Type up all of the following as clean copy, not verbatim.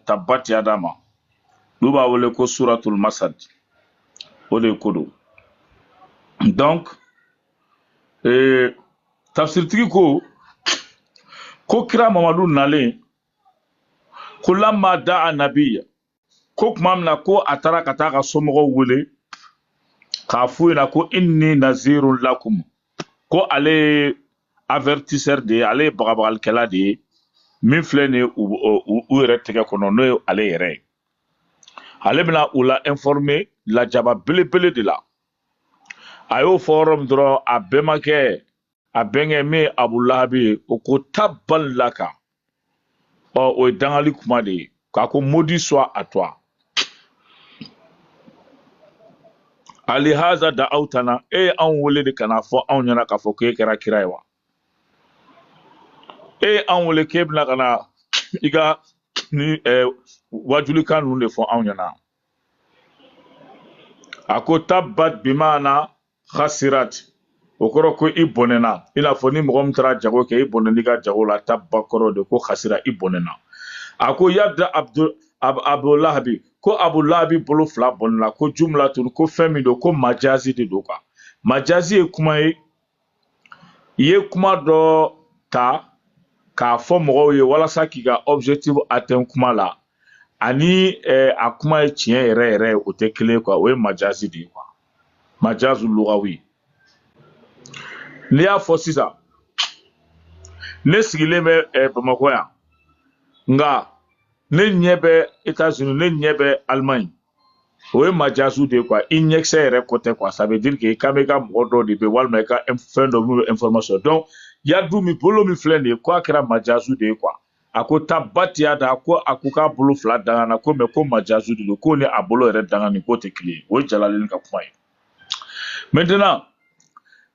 Tabbat yada ma, n'u b'a wele ko Suratul Masad, o de ko don. Donc tafsiritigi ko kira Mamadu nalen, ko lamma da'a nabiya, ko tuma min na ko a taara ka taa ka somɔgɔw wele k'a f'u ɲɛna ko inni nazirun lakum, ko ale ye avertisseur de ye, ale ye bagabagalikɛla de ye, min filɛ nin ye u yɛrɛ tɛgɛ kɔnɔ, n'o ye ale yɛrɛ ye, ale bɛna u la informer lajaba belebele de la. A y'o fɔ yɔrɔ min dɔrɔn, a bɛnbakɛ, a bɛnkɛ min ye Abu Lahabi ye, o ko tabban laka. Ɔ, o ye dangali kuma de ye, k'a ko maudit soit à toi. Alihaza da aw tana, e ye anw wele de ka n'a fɔ anw ɲɛna k'a fɔ k'e kɛra kira ye wa? E ye anw wele k'e bɛna ka na i ka ni wajulikan ninnu de fɔ anw ɲɛna. A ko tabbat bimana khasirat, o kɔrɔ ko i bɔnɛna, i n'a fɔ ni mɔgɔ min taara jago kɛ, i bɔnɛna i ka jago la, tabba kɔrɔ de ko khasira, i bɔnɛna. A ko yadda Abu Lahabi, ko Abu Lahabi bolo fila bɔnɛna, ko jumlatun, ko fɛn min don, ko majazi de don quoi. Majazi ye kuma ye, i ye kuma dɔ ta k'a fɔ mɔgɔw ye walasa k'i ka objectif atteint kuma la, ani a kuma ye tiɲɛ yɛrɛ yɛrɛ ye, o tɛ kelen ye quoi, o ye majazi de ye quoi, majazu lugawi. N'i y'a fɔ sisan, ne sigilen bɛ Bamakɔ yan, nka ne ɲɛ bɛ États-Unis, ne ɲɛ bɛ Allemagne, o ye majazu de ye quoi, i ɲɛkisɛ yɛrɛ ko tɛ quoi. Ça veut dire que i kan bɛ i ka mɔgɔ dɔw de bɛ, walima i ka fɛn dɔ min bɛ information. Donc yadu min bolo min filɛ nin ye, ko a kɛra majazu de ye quoi. A ko tabbat yada, ko a ko k'a bolo fila dangana, ko mais ko majazu de don, ko ni a bolo yɛrɛ dangani k'o tɛ kelen ye. O ye Jalaleni ka kuma ye. Maintenant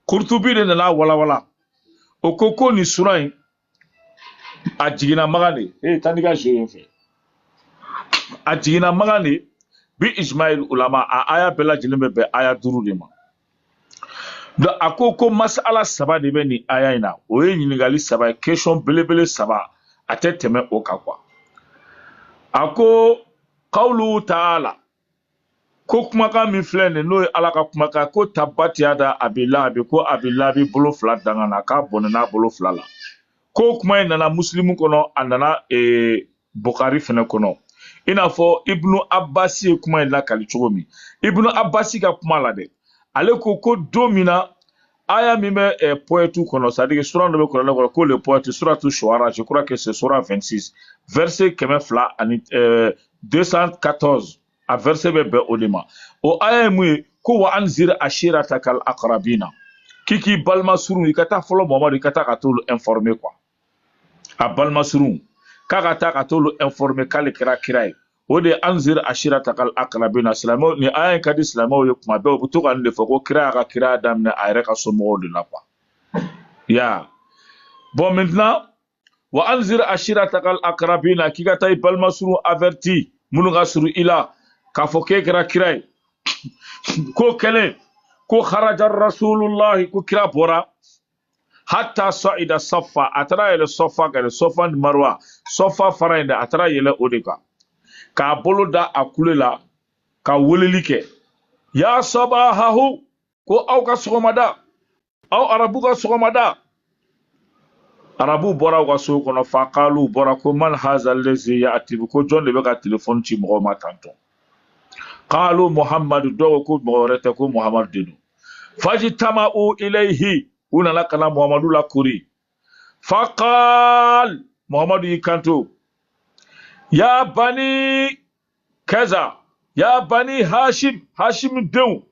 Kurtubi de nana walawala, o ko ko nin sura in a jiginna Makan de. Ee, taa n'i ka jeu ye n fɛ. A jiginna Makan de bi ijmail ulama, a aya bɛɛ lajɛlen bɛ bɛn aya 5 de ma. Donc a ko ko masala 3 de bɛ nin aya in na, o ye ɲininkali 3 ye, question belebele 3, a tɛ tɛmɛ o kan quoi. A ko qawlu ta'ala, ko kumakan min filɛ nin, n'o ye Ala ka kumakan, ko tabbat yada abi lahabi, ko abi lahabi bolo fila dangana, k'a bɔnɛna bolo fila la. Ko kuma in nana Muslimu kɔnɔ, a nana Bukhari fɛnɛ kɔnɔ. I n'a fɔ Ibnu Abbas ye kuma in lakali cogo min, Ibnu Abbas ka kuma la dɛ, ale ko ko don min na aya min bɛ poète kɔnɔ, c'est à dire sura dɔ bɛ kuranɛ kɔnɔ ko le poète, suratu Shuara, je crois que c'est sura 26, verset kɛmɛ fila ani 214, a verset bɛ bɛn o de ma. O aya ye mun ye? Ko wa anzir ashiratakal aqrabina, k'i k'i balima surun, i ka taa fɔlɔ Muhamadu, i ka taa ka t'olu informer quoi. A balima surun, k'a ka taa ka t'olu informer k'ale kɛra kira ye. O de ye anzir ashiratakal aqrabina. Silamɛw, nin aya in ka di silamɛw ye kuma bɛɛ, u bɛ to ka nin de fɔ ko kira y'a ka kiraya daminɛ a yɛrɛ ka somɔgɔw de la quoi. Ya bon, maintenant wa anzir ashiratakal aqrabina, k'i ka taa i balima surun averti, minnu ka surun i la, k'a fɔ k'e kɛra kira ye. Ko kɛlen ko kharaja rasulullahi, ko kira bɔra, hatta sa'ida safa, a taara yɛlɛ Safa kan dɛ, Safa ni Marwa, Safa fara in dɛ, a taara yɛlɛ o de kan, k'a bolo da a kule la ka weleli kɛ, ya sabahahu, ko aw ka sɔgɔmada, aw arabu ka sɔgɔmada. Arabu bɔra u ka so kɔnɔ, faqalu bɔra ko man haza allazi ya'ti, ko jɔn de bɛ ka telefɔni ci mɔgɔw ma tantɔ? Qalu Muhammadu, dɔw ko mɔgɔ wɛrɛ tɛ, ko Muhammadu de don. Fajtama'u ilayhi, u nana ka na Muhammadu la kori. Faqal, Muhammadu y'i kanto, ya bani kaza, ya bani Hashim, Hashim denw,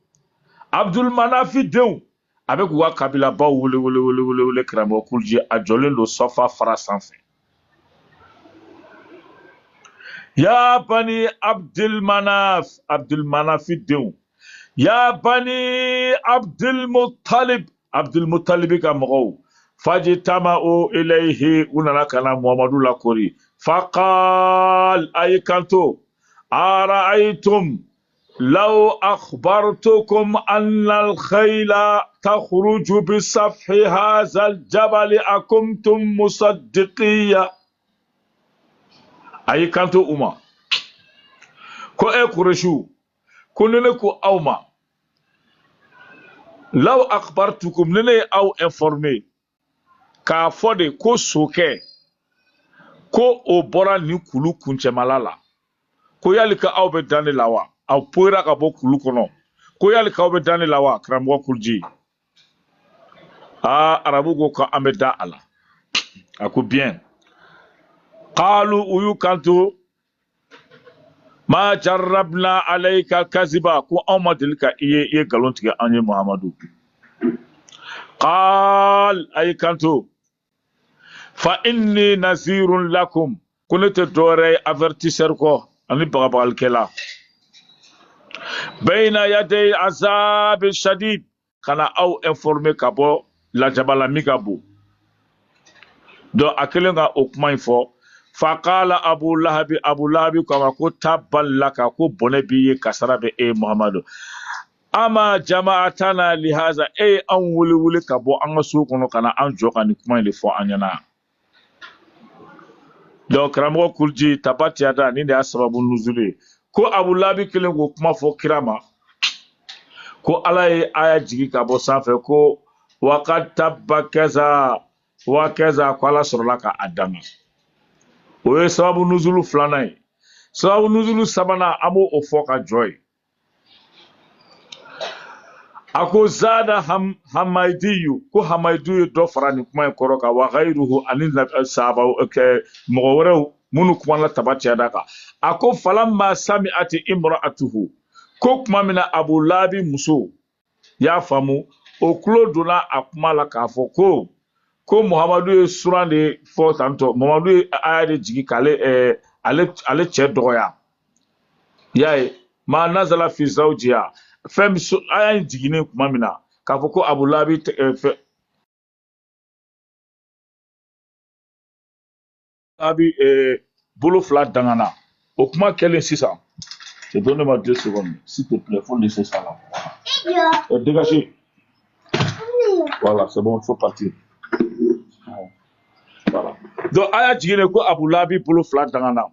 Abdul Manafi denw, a bɛ k'u ka kabilabaw wele wele wele wele wele. Karamɔgɔ Kuluji, a jɔlen don Safa fara sanfɛ. Ya bani Abdul Manaf, Abdul Manafi denw, ya bani Abdul Muttalib, Abdul Muttalib ka mɔgɔw, fajtama'u ilayhi, u nana ka na Muhammadu lakori. Faqal, a y'i kanto, ara'aytum law akhbartukum anna al-khayla takhruju bi safhi hadha al-jabal akuntum musaddiqiya? A y'i kanto u ma. Ko e Kuresiw, ko ne ko aw ma, law akhbartukum, ne ye aw informé k'a fɔ de ko sokɛ ko o bɔra nin kulu kuncɛmala la, ko yali ka aw bɛ da ne la wa? Aw poyira ka bɔ kulu kɔnɔ, ko yali k'aw bɛ da ne la wa? Karamɔgɔ Kuluji, aa, arabu ko k'an bɛ da a la. A ko bien. Qalu, u y'u kanto, ma jarrabna alayka kaziba, ko anw ma deli ka i ye i ye nkalon tigɛ an ye, Muhamadu. Qal, a y'i kanto, fa inni nazirun lakum, ko ne tɛ dɔwɛrɛ ye avertisseur kɔ ani bagabagalikɛla, bayna yaday azabi shadid, ka na aw informer ka bɔ lajaba la min ka bon. Donc a kɛlen ka o kuma in fɔ, faqala Abu Lahabi, Abu Lahabi ko a ma ko tabban laka, ko bɔnɛ b'i ye, kasara bɛ e ye Muhamadu, ama jama'atana lihaza, e ye anw wele wele ka bɔ an ka so kɔnɔ ka na an jɔ ka nin kuma in de fɔ an ɲɛna. Donc karamɔgɔ Kuluji, tabati yada, nin de y'a sababu nuzulu ye, ko Abu Lahabi kɛlen k'o kuma fɔ kira ma, ko Ala ye aya jigi ka bɔ sanfɛ ko waqad tabba kaza wa kaza, ko Ala sɔrɔla ka a danga. O ye sababu nuzulu filanan ye. Sababu nuzulu sabanan, an b'o o fɔ ka jɔ ye. A ko zada hamaidiyu, ko hamaidu ye dɔ fara nin kuma in kɔrɔ kan, wa ghayruhu, ani sahaba mɔgɔ wɛrɛw minnu kumana tabati yada kan. A ko falamma sami'ati imra'atuhu, ko tuma min na Abu Lahabi muso y'a faamu, o tulo donna a kuma la k'a fɔ ko Muhamadu ye suran de fɔ tantɔ, Muhamadu ye aya de jigi k'ale ale cɛ dɔgɔya. I y'a ye, ma nazala fi zawjiha, fɛn min so aya in jiginnen tuma min na k'a fɔ ko Abu Lahabi fɛ Lahabi bolo fila dangana, o kuma kɛlen sisan. C'est, donnez-moi 2 secondes, s'il te plaît, faut laisser ça là. Dégagez. Voilà, c'est bon, il faut partir. Voilà. Donc aya jiginnen ko Abu Lahabi bolo fila dangana,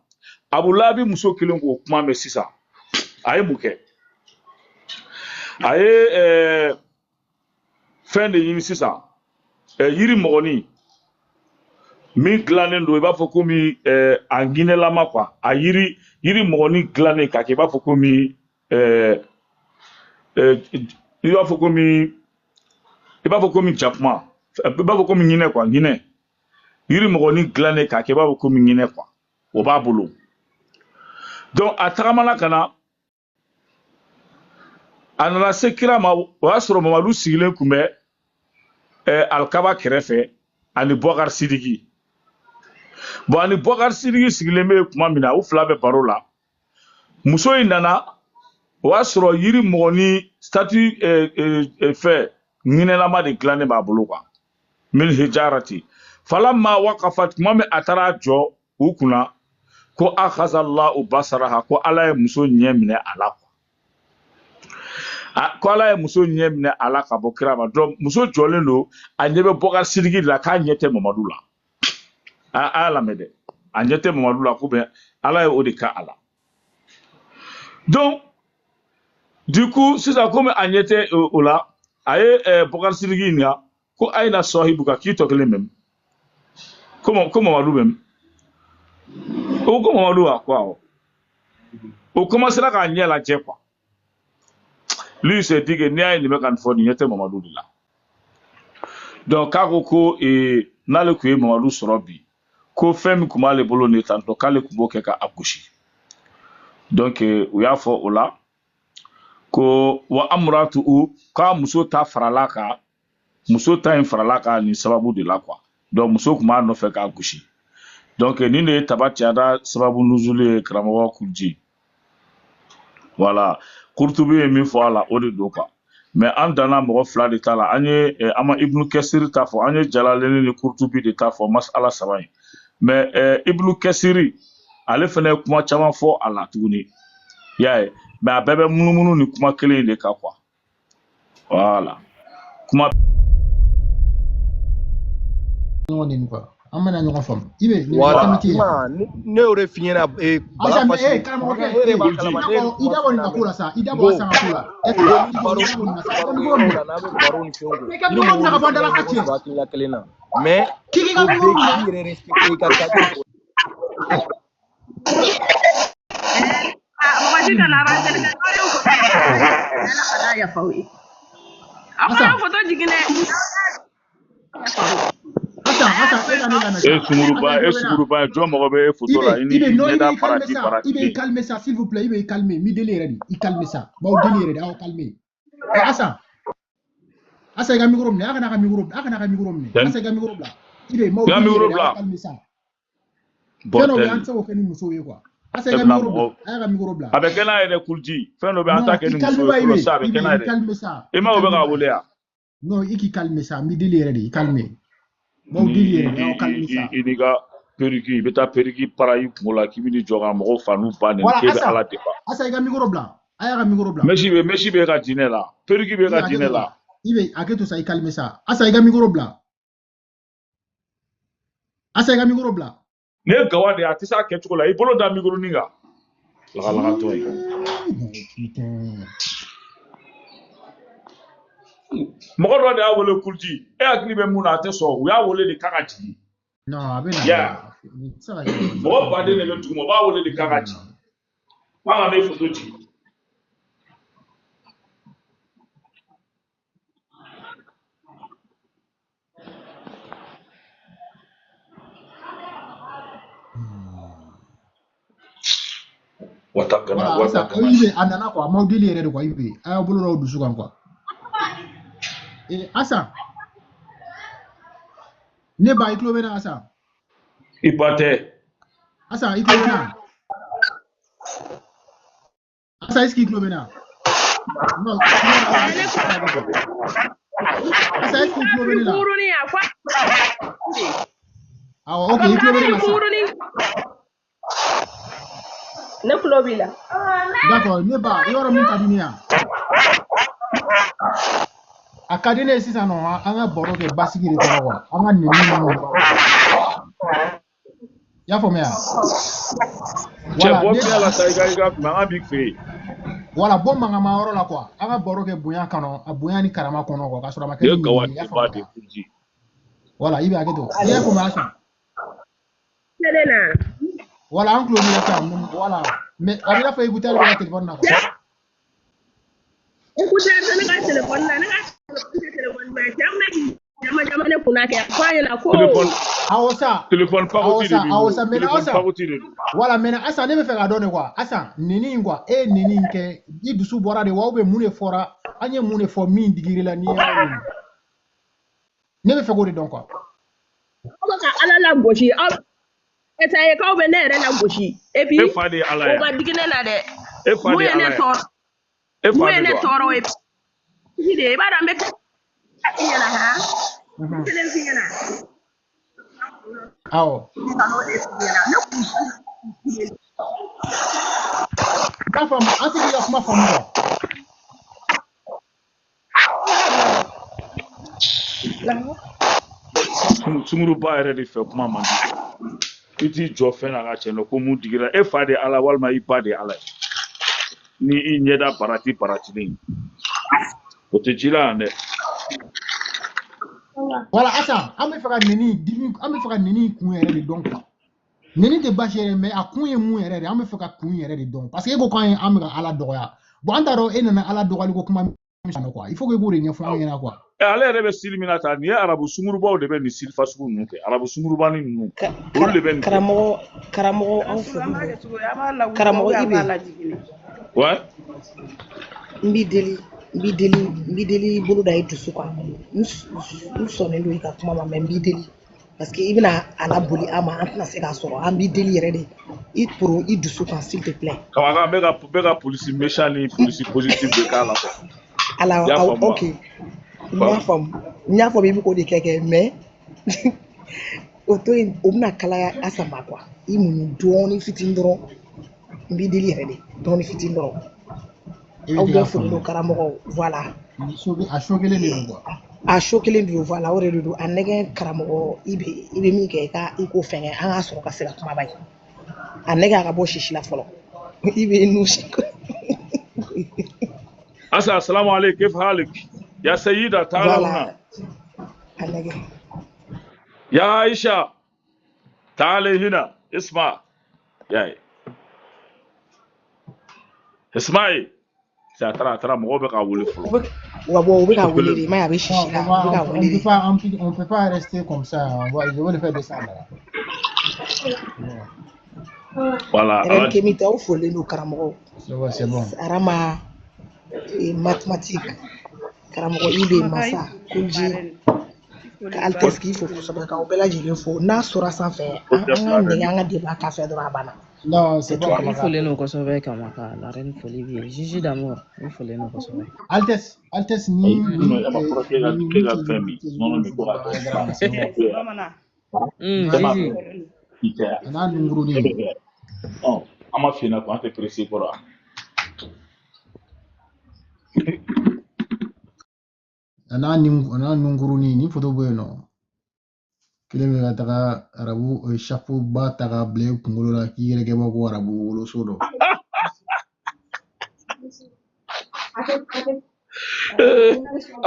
Abu Lahabi muso kelen k'o kuma mɛn sisan, a ye mun kɛ? A ye fɛn de ɲini sisan, yiri mɔgɔnin min dilannen don i b'a fɔ komi a ŋinɛlama quoi, a yiri mɔgɔnin dilannen k'a kɛ i b'a fɔ komi i b'a fɔ komi i b'a fɔ komi jakuma, i b'a fɔ komi ɲinɛ quoi, ɲinɛ, yiri mɔgɔnin dilannen k'a kɛ i b'a fɔ komi ɲinɛ quoi, o b'a bolo. Donc a tagamana ka na, a nana se kira ma, o y'a sɔrɔ Mamadu sigilen tun bɛ alikaba kɛrɛfɛ ani Bɔkari Sidiki. Bon, ani Bɔkari Sidiki sigilen bɛ tuma min na, u fila bɛ baro la, muso in nana, o y'a sɔrɔ yiri mɔgɔnin statue fɛ ɲinɛlama de dilannen b'a bolo quoi, min hijarati. Falamma waqafat, tuma min a taara jɔ u kunna, ko akhazallahu basaraha, ko Ala ye muso ɲɛ minɛ a la quoi. Ko Ala ye muso ɲɛ minɛ a la ka bɔ kira ma. Donc muso jɔlen don, a ɲɛ bɛ Bɔkari Sidiki de la, k'a ɲɛ tɛ Mamadu la. A y'a lamɛn dɛ, a ɲɛ tɛ Mamadu la, ko bɛn Ala ye o de kɛ a la. Donc du coup sisan, komi a ɲɛ tɛ o la, a ye Bɔkari Sidiki ɲininka ko ayina sɔhibuka, k'i tɔ kelen bɛ min? Ko Mamadu bɛ min? O ko Mamadu wa? Ko awɔ. O commencera k'a ɲɛ lajɛ quoi. Lui, il s'est dit que n'i y'a ye nin bɛ ka nin fɔ, nin ɲɛ tɛ Mamadu de la. Donc k'a ko n'ale tun ye Mamadu sɔrɔ bi, ko fɛn min tun b'ale bolo nin ye tantɔ, k'ale tun b'o kɛ ka a gosi. Donc u y'a fɔ o la ko wa amuratu, k'a muso ta farala kan, muso ta in farala kan nin sababu de la quoi. Donc muso tun b'a nɔfɛ k'a gosi. Donc nin de ye tabati yada sababu nuzulu ye, karamɔgɔ Kuluji. Voilà, Kurutubi ye min fɔ a la, o de don quoi. Mais an danna mɔgɔ fila de ta la, an ye an ma Ibnu Kɛsiri ta fɔ, an ye Jalaleni ni Kurutubi de ta fɔ masala saba in. Mais Ibnu Kɛsiri ale fana ye kuma caman fɔ a la tuguni, i y'a ye, mais a bɛɛ bɛ munumunu ni kuma kelen in de kan quoi. Voilà, kuma Ɲɔgɔn neni quoi. An bɛna ɲɔgɔn faamu. I bɛ nin Voilà, thème tɛ i yen. ma ne y'o de f'i ɲɛna Bala Asa mais Fasiri eh karamɔgɔkɛ e yɛrɛ eh b'a kalama ne ye nin i kuma da bɔ f'i nin ɲɛna ka ko la sa i da n bɔ ko Asa ka ko la. Est ce n que ko ni i baro da bɔ ni nin na sa i ka baro micro yɔrɔw minɛ. la n'a bɛ baro ni fɛnw kɛ I ka i ni micro mɔgɔw minɛ bɛ ka bɔ se n da ka la ka ɲɔgɔn tiɲɛ. sɔrɔ hakilina kelen na mais K'i k'i ka ko micro bɛɛ minɛ. k'i yɛrɛ respecter i ka cadre kɔnɔ. Mɔgɔ si kana arasɛli kɛ n'aw y'o foto ala ka n'a yafa aw ye aw Asa kana foto jigin dɛ Asa Asa e ka ne lamɛn E sa. Asa sunguruba i e tulo bɛ n na. sunguruba jɔn mago bɛ e foto la i ni Ibe i non ɲɛda Ibe i calme parati sa. Ibe i paratilen. calme sa s'il vous plaît Ibe i calme. Mi deli yɛrɛ de i calme sa. M'aw deli yɛrɛ de aw calme. Eh Asa Asa i ka micro minɛ a kana ka micro a kana ka micro minɛ. Asa i ka micro bila. Ibe m'aw I ka deli micro yɛrɛ de aw bila. calme sa. Fɛn dɔ bɛ yen an Bordel. tɛ se k'o kɛ ni musow ye quoi. Asa i E ka bɛna micro bila. mɔgɔ A y'a ka micro bila. a bɛ kɛ n'a ye dɛ kuliji fɛn dɔ bɛ an t'a Non kɛ i ni calme muso ye ba fɔlɔ Ibe sisan a bɛ Ibe kɛ n'a i ye dɛ calme sa. i I ma o bɛ calme k'a ba. wele yan Non i k'i calme sa. N b'i deli yɛrɛ de i calme. M'aw ni deli i yɛrɛ de i aw calme i sa. i n'i ka perruque i bɛ taa perruque para i kunkolo la k'i bɛ n'i jɔ ka mɔgɔw fa n'u ba nɛni Voilà k'e bɛ Asa Ala defa Asa i ka micro bila. A y'a ka micro bila. mɛsi bɛ e ka diinɛ la perruque bɛ e Ibe ka hakɛ diinɛ to la sa. Ibe hakɛ to sa i calme sa. Asa i ka micro bila. Asa i ka micro bila. Ne ye gawa de ye a tɛ se a kɛcogo la i bolo da micro nin kan lagalagatɔ ye Putain. Mɔgɔ dɔ de y'a wele kuliji e hakili bɛ mun na a tɛ sɔn u y'a wele de k'a ka jigin. Non a bɛ na Ya dɛ. Nin tɛ se ka kɛ o tɛ se ka mɔgɔ kɛ baden de bɛ duguma u b'a wele de k'a ka jigin k'a ka ne foto jigin. Wata gana Voilà wata Asa gana. Ibe a nana quoi. M'aw deli yɛrɛ de quoi Ibe. A y'aw bolo d'aw dusu kan quoi. Eh Asa ne ba i tulo bɛ n na Asa. I ba tɛ. Asa i tulo bɛ n na. Asa est-ce que i tulo bɛ n na? Non ne Asa est-ce que i tulo bɛ ne la? kunkurunin a fɔ Awɔ ok i tulo bɛ ne la sa. kunkurunin ne tulo b'i la. D'accord ne ba i b'a dɔn min ka di ne ye wa? A ka di ne ye sisan nɔ an ka baro kɛ basigi de kɔnɔ quoi. An ka nɛni ninnu. I y'a faamuya? Cɛ Voilà bɔ ne fiɲɛ la sa i ka mɛ an b'i fɛ yen. Voilà bɔ mankanma yɔrɔ la quoi. An ka baro kɛ bonya kɔnɔ a bonya ni karama kɔnɔ quoi k'a sɔrɔ a ma kɛ Nin ye ni gawa nɛni ye i y'a denba de faamuya? ye kuliji. Voilà i bɛ hakɛ to. I y'a faamuya Asa? Kelen na. Voilà an tulo b'i la sisan voilà mais a bɛ i n'a fɔ écouteur bɛ ka téléphone na quoi. Écouteur tɛ ne ka téléphone na ne ka téléphone tɛ téléphone na cɛ bɛna jama jama ne kunna kɛ fɔ a ɲɛna ko. Téléphone Awɔ sa. téléphone Awɔ pagoti de sa b'i awɔ bolo sa maintenant téléphone Asa. pagoti de don. Voilà maintenant Asa ne bɛ fɛ k'a dɔn de quoi. Asa nɛni in quoi e ye nɛni in kɛ i dusu bɔra de wa ou bien mun de fɔra an ye mun de fɔ min digir'i la n'i y'a nɛni. Ne bɛ fɛ k'o de dɔn quoi. Aw bɛ ka Ala lagosi aw ɛ ça y est k'aw bɛ ne yɛrɛ lagosi et puis E fa de ye Ala o ye. ma digi ne la dɛ. E fa Mun de ye ye ne Ala ye. tɔɔrɔ E mun fa ye de ne don wa? tɔɔrɔ o ye de ye i b'a dɔn n bɛ f'i ɲɛna han Mhm. kelen f'i ɲɛna. Awɔ. Ka n'o de f'i ɲɛna ne kun N t'a faamu an tɛ k'i ka kuma faamu quoi. Sunguruba yɛrɛ de fɛ kuma man di. I t'i jɔ fɛn na ka cɛ nɔ ko mun digira e fa de ye Ala walima i ba de ye Ala ye. Ni i ɲɛda barati baratilen ye. O tɛ ji la yan dɛ. Voilà Asa an bɛ fɛ ka nɛni dimi an bɛ fɛ ka nɛni kun yɛrɛ de dɔn quoi. Nɛni tɛ baasi yɛrɛ mais a kun ye mun yɛrɛ de ye an bɛ fɛ ka kun yɛrɛ de dɔn parce que e ko k'an ye an bɛ ka Ala dɔgɔya bon an t'a dɔn e nana Ala dɔgɔyali ko kuma min na quoi il faut que i k'o de ɲɛfɔ an ɲɛna quoi. Ɛ ale yɛrɛ bɛ sili min na tan nin ye arabu sungurubaw de bɛ nin sili fasugu ninnu kɛ arabu sungurubanin ninnu olu de bɛ nin kɛ. Karamɔgɔ karamɔgɔ aw Rasul an folen b'a don kɛ cogo di an b'a lawuli karamɔgɔ ou bien an Ibe b'a lajigin de. Ouais. n b'i deli n b'i deli n b'i deli i bolo da i dusu kan n sɔnnen don i ka kuma ma mais n b'i deli parce que i bɛna a laboli an ma an tɛna se k'a sɔrɔ an b'i deli yɛrɛ de i poro i dusu kan s'il te plaît. Kamakan n bɛ ka polisi méchant ni polisi positif de k'a la quoi. Ala I y'a aw faamu wa? ok n y'a faamu n y'a faamu i bɛ k'o de kɛ mais o to yen o bɛna kalaya Asa ma quoi i muɲu dɔɔni fitinin dɔrɔn n b'i deli yɛrɛ de dɔɔni fitinin dɔrɔn E aw bɛ bɛɛ k'a folen don faamu. karamɔgɔw voilà. A so kelen de don quoi. A so kelen don, voilà, o de don. A nɛgɛ karamɔgɔ, i bɛ min kɛ, i ka i k'o fɛngɛ, an k'a sɔrɔ ka se ka kumaba ye. A nɛgɛ a ka bɔ sisi la fɔlɔ. I bɛ nu si. Asa, السلام عليك، كيف حالك يا سيدة؟ تعال Voilà. هنا. A nɛgɛ. يا عائشة، تعالي هنا، اسمع يا اسمعي، ترى ترى mɔgɔw bɛ k'a wele U fɔlɔ. bɛ wa bɔ, u bɛ ka wele de, i m'a ye a bɛ Non, sisi on la, va, u bɛ ka on wele peut de. pas, on peut pas rester comme ça. Je vais le faire descendre là. Ouais. Voilà, Reine ala. Kemita, aw folen don karamɔgɔ. C'est bon, c'est bon. Arama mathématique karamɔgɔ, i bɛ Maka, i masa folen Kolji ba i ka folen ba. Altesse k'i fo kosɛbɛ, k'aw bɛɛ lajɛlen fo. N'a sɔrɔ sanfɛ, O an tɛ an ka fila dɛ. nɛgɛ an ka débat k'a fɛ dɔrɔn, a banna. Non, c'est C'est bon, tout. I Kamaka. folen don kosɛbɛ Kamaka, la reine, foli b'i ye. Gigi d'amour, i folen don kosɛbɛ. Altesse, Altesse, ni, Ayi, ni, non, e ma fɔra k'e ka ni, k'e ni, ka cɛ fɛn min cɛ nɔnɔ jugu min ko photo ka b'a kɛ Instagram, c'est bon. Bamanan. N'a, e m'a Gigi. fɛ i tɛ a n'a e nungurunin. bɛ kɛ ɔ an ma f'i ɲɛna ko an tɛ pressé kɔrɔ wa? A n'a nungurunin, ni photo bɔ yen nɔ. Kelen bɛ ka taga arabu chapeau ba ta k'a bila i kunkolo la k'i yɛrɛ kɛ b'a ko arabu woloso dɔ.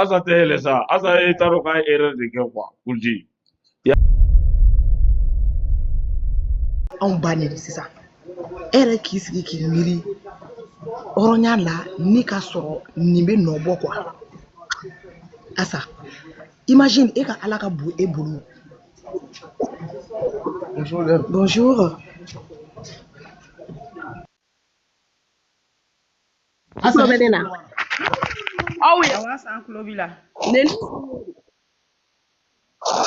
Asa tɛ yɛlɛ sa, Asa e t'a dɔn k'a ye erreur de kɛ quoi, Kulji. Anw ba neni sisan, e yɛrɛ k'i sigi k'i miiri hɔrɔnya la ni k'a sɔrɔ nin bɛ nɔ bɔ quoi. Asa, imagine e ka Ala ka bon e bolo. Bonjour, Deb. Bonjour. Asa, Tulo bɛ est-ce ne que na aw ye? Awa, san kulo b'i la. Neni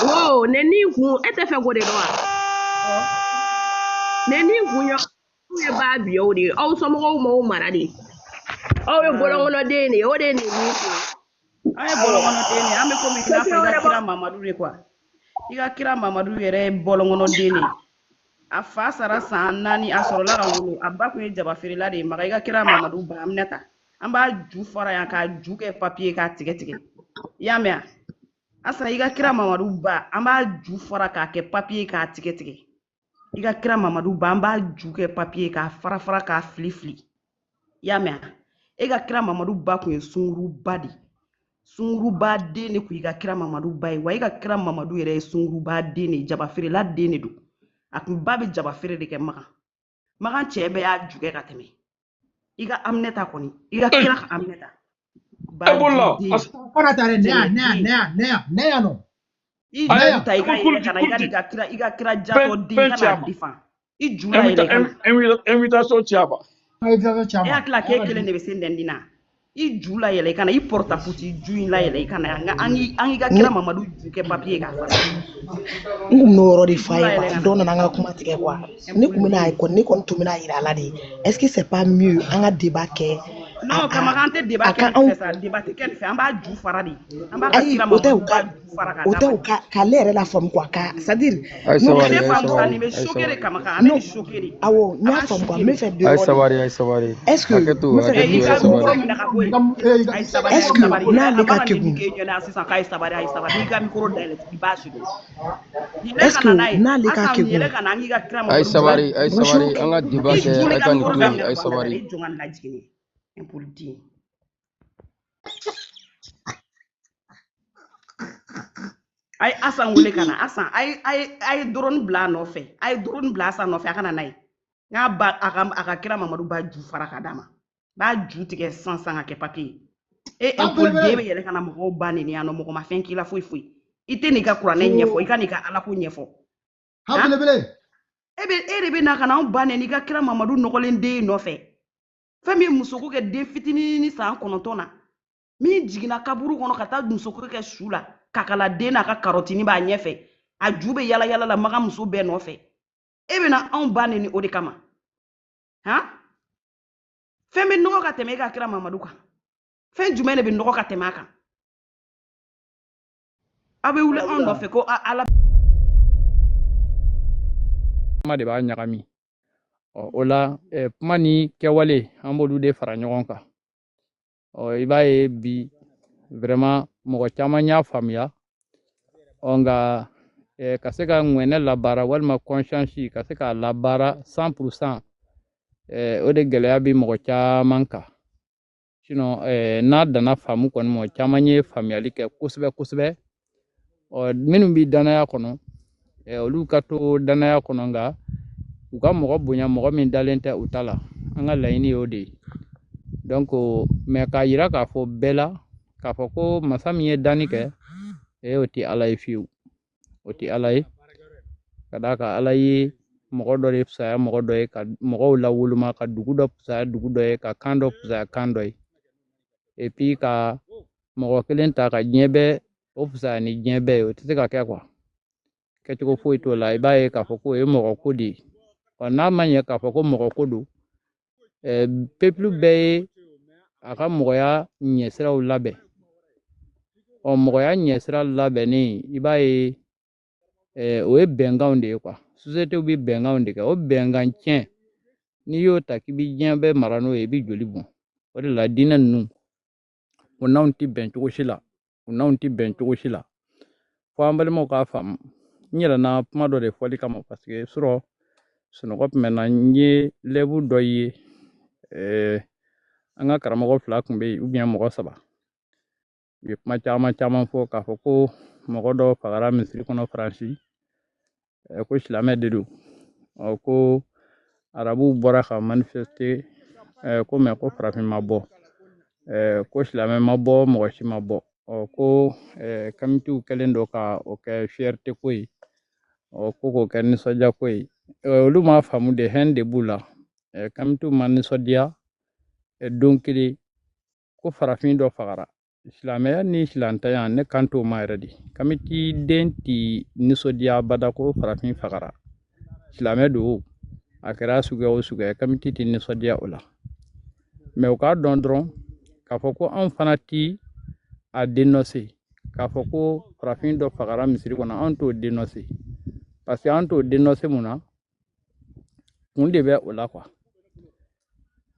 wo neni kun, e tɛ fɛ k'o de dɔn wa? Ɔ. Neni kun ye, aw ye ba biyaw de ye, aw somɔgɔw m'aw mara de, aw ye bɔlɔnkɔnɔden de ye, o de ye neni kun. An ye Awɔ. bɔlɔnkɔnɔden de ye, an bɛ komi i n'a Question fɔ i ka wɛrɛ bɔ. kira Mamadu de quoi. I ka kira Mamadu yɛrɛ ye bɔlɔnkɔnɔden de ye. A fa sara san 4, a sɔrɔla ka wolo. A ba kun ye jaba feerela de ye. Maka, i ka kira Mamadu ba Aminata, an b'a ju fara yan k'a ju kɛ papiye k'a tigɛ tigɛ. I y'a mɛn wa? Asa, i ka kira Mamadu ba, an b'a ju fara k'a kɛ papiye k'a tigɛ tigɛ. I ka kira Mamadu ba, an b'a ju kɛ papiye k'a fara fara k'a fili fili. I y'a mɛn wa? E ka kira Mamadu ba kun ye sunguruba de ye. Sunguruba den de kun i ka kira Mamadu ba ye. Wa i ka kira Mamadu yɛrɛ ye sunguruba den de ye, jaba feerela den de don. A kun ba bɛ jaba feere de kɛ Makan. Makan cɛ bɛɛ y'a ju kɛ ka tɛmɛ. I ka Aminata kɔni, i ka kira ka Aminata E ba bolila. ju den. Asa. Fana ta dɛ, ne yan, Jɛnɛ ne yan, den. ne yan, ne yan, ne yan nɔ. I Ne Ayi, ju yan. ta i ka ko yɛlɛ Kulji, ka na, i ka Kulji. n'i ka kira, i ka kira Fɛn jatɔ den, i fɛn ka ci a n'a ma. defan. I ju la yɛlɛ i ka na. Invitation ci a ma. Invitation E caman. hakili la k'e kelen de bɛ se nɛni na. I ju la yɛlɛ i ka na, i porte i ju in la yɛlɛ i ka na. An k'i ka Ne kira Mamadu ju kɛ papiye k'a fara. n kun bɛn'o yɔrɔ de I f'a ju ye la quoi. yɛlɛ ka na. Dɔ nana an ka kuma tigɛ quoi. Ne kun bɛna Impoliden. kɔni, ne kɔni tun bɛna yira a la de. Est-ce que c'est pas mieux an ka débat kɛ a Non, a Kamaka, an tɛ débat a kɛ ka nin anw fɛ sa, débat tɛ kɛ nin fɛ, an b'a ju fara de. An b'a ka ayi kira o tɛ Mamadu o ka ba ju fara k'a o d'a tɛ ma o de. ka k'ale yɛrɛ la faamu quoi, ka c'est à dire A ye n'o Nin sabari, tɛ a ye faamu sa, sabari, nin bɛ a ye choquer de sabari. Kamaka, ale non bɛ choquer de. Awɔ, n A y'a b'a faamu quoi, choquer n bɛ de. fɛ de A ye yɔrɔ de. sabari, a ye sabari. Est-ce que Hakɛ to, n bɛ fɛ hakɛ Eh, to, i a ye ka sabari. micro minɛ ka bɔ yen. A ye sabari, a est-ce ye que sabari. A n'ale ka mana nin kegun k'e ɲɛna sisan k'a ye sabari, a ye sabari. N'i ka micro dayɛlɛ, i b'a su dɔn. Yɛlɛ est-ce ka que na n'a ye. n'ale ka Asan, kegun yɛlɛ ka na an k'i ka kira A ye Mamadu ba. sabari, a ye bonjour sabari. An ka débat I kɛ, ju a n'i ye ka ka nin micro to yen, daminɛ a ye ka bɔ a da la sabari. dɛ, i jɔ n ka nin lajigin. Impoliden. A ye Asan wele ka na. Asan, a ye drone bila a nɔfɛ. A ye drone bila Asan nɔfɛ, a ka na n'a ye. N k'a ba a ka kira Mamadu ba ju fara ka d'a ma. N b'a ju tigɛ sisan sisan ka kɛ papiye ye. E An impoliden belebele. bɛ yɛlɛ ka na mɔgɔw ba neni yan nɔ, mɔgɔ ma fɛn k'i la foyi foyi. I tɛ n'i ka kuranɛ ɲɛfɔ, i ka n'i ka alako ɲɛfɔ. Han Han? belebele. E de bɛ na ka na anw ba neni i ka kira Mamadu nɔgɔlen den nɔfɛ. Fɛn min ye musoko kɛ den fitinin san 9 na. Min jiginna kaburu kɔnɔ ka taa musoko kɛ su la, kakala den n'a ka karɔtini b'a ɲɛfɛ, a ju bɛ yala yala la maga muso bɛɛ nɔfɛ. E bɛna anw ba neni o de kama. Han? Fɛn bɛ nɔgɔ ka tɛmɛ e ka kira Mamadu kan. Fɛn jumɛn de bɛ nɔgɔ ka tɛmɛ a kan? Aw bɛ wuli anw nɔfɛ ko Ala Kuma de b'a ɲagami. Ɔ, o la kuma ni kɛwale, an b'olu de fara ɲɔgɔn kan. Ɔ, i b'a ye bi Vraiment mɔgɔ caman y'a faamuya. Ɔ nka ka se ka ŋɛnɛ labaara walima conscience ka se k'a labaara 100%, o de gɛlɛya bɛ mɔgɔ caman kan. Sinon n'a danna faamu kɔni, mɔgɔ caman ye faamuyali kɛ kosɛbɛ kosɛbɛ. Ɔ minnu bɛ danaya kɔnɔ, olu ka to danaya kɔnɔ, nka u ka mɔgɔ bonya mɔgɔ min dalen tɛ u ta la. An ka laɲini y'o de ye. Donc mais k'a yira k'a fɔ bɛɛ la k'a fɔ ko masa min ye danni kɛ, o tɛ Ala ye fiyewu, o tɛ Ala ye. Ka d'a kan Ala ye mɔgɔ dɔ de fisaya mɔgɔ dɔ ye, ka mɔgɔw lawoloma, ka dugu dɔ fisaya dugu dɔ ye, ka kan dɔ fisaya kan dɔ ye, et puis ka mɔgɔ kelen ta ka diɲɛ bɛɛ o fisaya ni diɲɛ bɛɛ ye, o tɛ se ka kɛ quoi. Kɛcogo foyi t'o la. I b'a ye k'a fɔ k'o ye mɔgɔ ko de ye. Ɔ n'a ma ɲɛ k'a fɔ ko mɔgɔ ko don, peuple bɛɛ ye a ka mɔgɔya ɲɛsiraw labɛn. Ɔ mɔgɔya ɲɛsira labɛnnen, i b'a ye o ye bɛnkanw de ye quoi. Société bɛ bɛnkanw de kɛ. O bɛnkan tiɲɛ, n'i y'o ta k'i bɛ diɲɛ bɛɛ mara n'o ye, i bɛ joli bɔn. O de la diinɛ ninnu, o n'anw tɛ bɛn cogo si la, o n'anw tɛ bɛn cogo si la. Fo an balimaw k'a faamu. N yɛlɛnna kuma dɔ de fɔli kama, parce que surɔ sunɔgɔ tun bɛ n na, n ye lɛbu dɔ ye. An ka karamɔgɔ fila tun bɛ yen, ou bien mɔgɔ saba, u ye kuma caman caman fɔ k'a fɔ ko mɔgɔ dɔ fagara misiri kɔnɔ Faransi, ko silamɛ de don. Ɔ ko arabuw bɔra ka manifester, ko mais ko farafin ma bɔ, ko silamɛ ma bɔ, mɔgɔ si ma bɔ. Ɔ ko kamitiw kɛlen don ka o kɛ fierté ko ye, ɔ ko k'o kɛ nisɔndiya ko ye. Olu m'a faamu de, haine de b'u la. Kamitiw ma nisɔndiya don kelen ko farafin dɔ fagara. Silamɛya ni silantanya, ne kan t'o ma yɛrɛ de. Kamiti den ti nisɔndiya abada ko farafin fagara, silamɛ don, a kɛra suguya o suguya, kamiti ti nisɔndiya o la. Mais u k'a dɔn dɔrɔn k'a fɔ ko anw fana ti a dénoncer k'a fɔ ko farafin dɔ fagara misiri kɔnɔ. Anw t'o dénoncer, parce que an t'o dénoncer mun na, kun de bɛ o la quoi.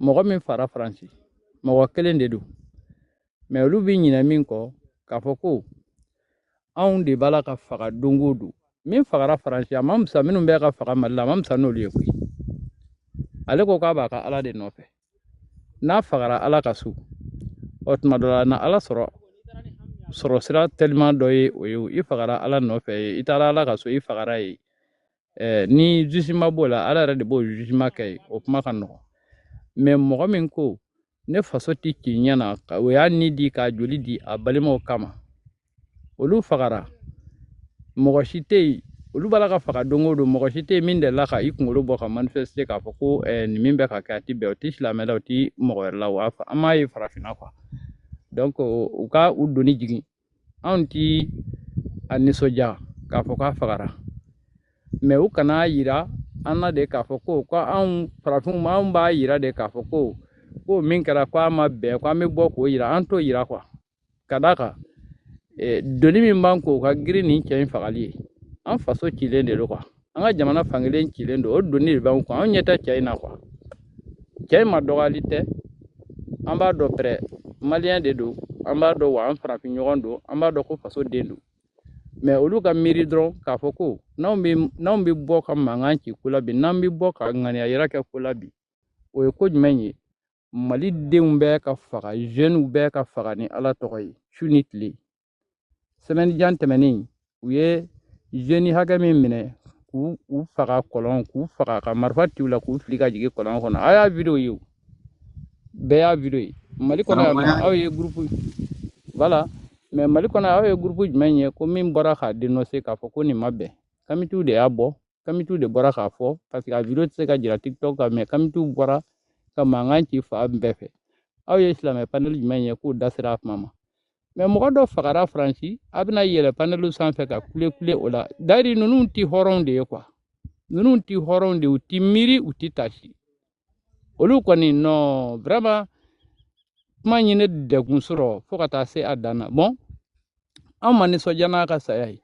Mɔgɔ min fara Faransi, mɔgɔ kelen de don, mais olu bɛ ɲinɛ min kɔ k'a fɔ ko anw de b'a la ka faga don o don. Min fagara Faransi, a ma fisa minnu bɛ ka faga Mali la, a ma fisa n'olu ye koyi. Ale ko k'a b'a ka Ala de nɔfɛ, n'a fagara Ala ka so, ɔ tuma dɔ la na Ala sɔrɔ sɔrɔ sira teliman dɔ ye o ye. I fagara Ala nɔfɛ ye, i taara Ala ka so, i fagara ye. Ni jugement b'o la, Ala yɛrɛ de b'o jugement kɛ ye, o kuma ka nɔgɔn. Mais mɔgɔ min ko ne faso ti ci ɲɛ na, o y'a ni di k'a joli di a balimaw kama, olu fagara, mɔgɔ si tɛ yen. Olu b'a la ka faga don o don, mɔgɔ si tɛ yen min delila ka i kunkolo bɔ ka manifester k'a fɔ ko nin min bɛ ka kɛ a ti bɛn. O ti silamɛ la, o ti mɔgɔ wɛrɛ la, wa an m'a ye farafinna quoi. Donc u ka u doni jigin. Anw ti a nisɔndiya k'a fɔ k'a fagara, mais u kana yira an na de k'a fɔ ko anw farafinw, anw b'a yira de k'a fɔ ko min kɛra ko a ma bɛn, ko an bɛ bɔ k'o yira. An t'o yira quoi. Ka d'a kan doni min b'an k'o ka girin nin cɛ in fagali ye, an faso cilen de don quoi, an ka jamana fankelen cilen don, o doni de b'an kun. Anw ɲɛ tɛ cɛ in na quoi. Cɛ in ma dɔgɔyali tɛ, an b'a dɔn pɛrɛ malien de don, an b'a dɔn wa an farafin ɲɔgɔn don, an b'a dɔn ko faso den don. Mais olu ka miiri dɔrɔn k'a fɔ ko n'anw bɛ bɔ ka mankan ci ko la bi, n'an bɛ bɔ ka ŋaniya yira kɛ ko la bi, o ye ko jumɛn ye? Mali denw bɛɛ ka faga, jeunes bɛɛ ka faga ni Ala tɔgɔ ye su ni tile. Semaine jan tɛmɛnen, u ye jeune hakɛ min minɛ k'u u faga kɔlɔn, k'u faga ka marifa ci u la, k'u fili ka jigin kɔlɔn kɔnɔ. A y'a vidéo ye, o bɛɛ y'a vidéo ye Mali kɔnɔ yan nɔ. Aw ye groupe, voilà. Mais Mali kɔnɔ, aw ye groupe jumɛn ye ko min bɔra k'a dénoncer k'a fɔ ko nin ma bɛn? Kamitiw de y'a bɔ, kamitiw de bɔra k'a fɔ, parce que a vidéo tɛ se ka jira TikTok kan. Mais kamitiw bɔra ka mankan ci fan bɛɛ fɛ. Aw ye silamɛ panel jumɛn ye k'u da sera a kuma ma? Mais mɔgɔ dɔ fagara Faransi, a bɛna yɛlɛ panel sanfɛ ka kule kule o la. D'ailleurs ninnu ti hɔrɔnw de ye quoi, ninnu ti hɔrɔnw de ye, u ti miiri, u ti tasi. Olu kɔni non, vraiment kuma in ye ne degun sɔrɔ fo ka taa se a dan na. Bon, anw ma nisɔndiya n'a ka saya ye,